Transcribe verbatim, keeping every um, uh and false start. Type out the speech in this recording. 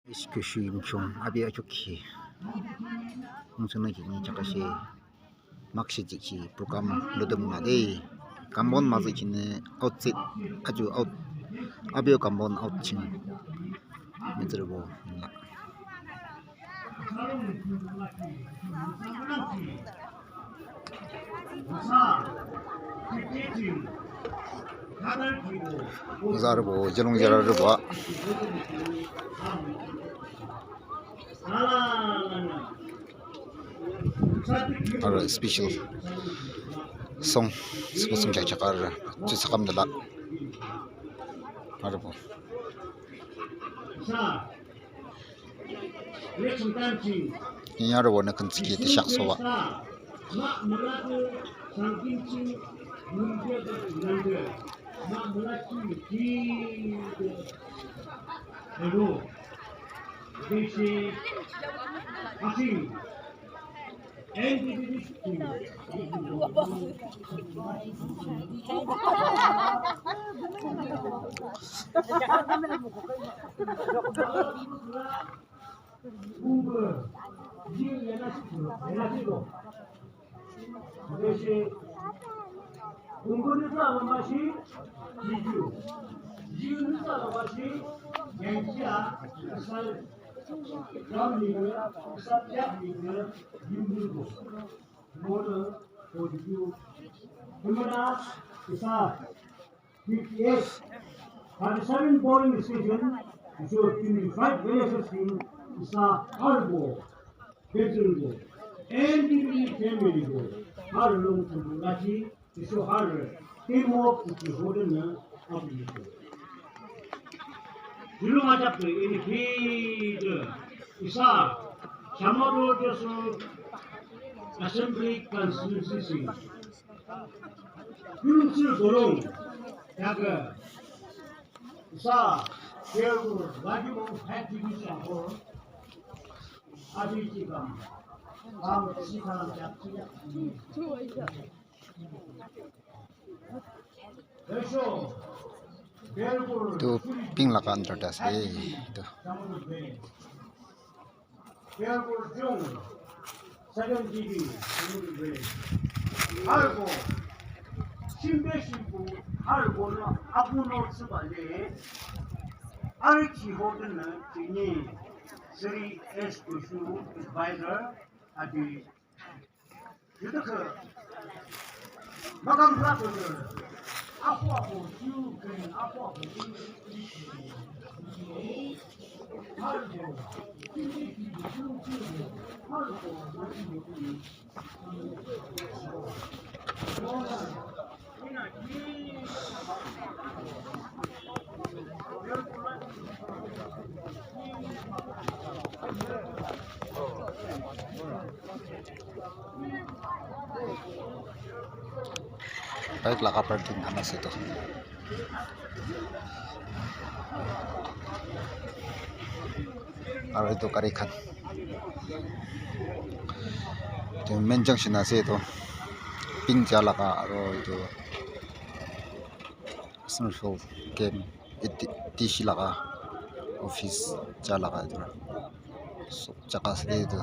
Isküshu Yimkhiung api achukhi. Mungsunü kini chakashe. Makshe jikhi program ludum ngade. Compound mazükhinü outside. Aju out. Api compound out ching. Miserable. Zarbo, jalung jara rbo. Aro special song, special song chak chak ar, chu sakam dala. Arbo. Inya ro wona kan tsiki ti shak soba. Fifty-eight, thirty-seven polling station, iso twenty-five villages in isa harbo, veteran bo, N D P family bo, har long tumbu lachi, iso har, team up iti hoden na, abu iso. Julu majap to, ini kita, isa, Shamator Dyoso Assembly Constituency. Yungsi bolong, yaga, sa, kerur, lagi mo, hati di sa ho, abi di kam, kam si kam jak si jak. Eso, kerur, tu pink laga under das, eh, tu. Therefore, John, second G B, harbo, shimbe shimbu, harbo no, abu no, tsüba le, arki hoden na, tini, Sri S Kushu, advisor, ati, Bike laga parking khan ase etu. Aru etu gari khan. Etu main junction ase etu. Pink ja laga aru etu. Central camp, D C laga office ja laga etu sob jaga ase de etu.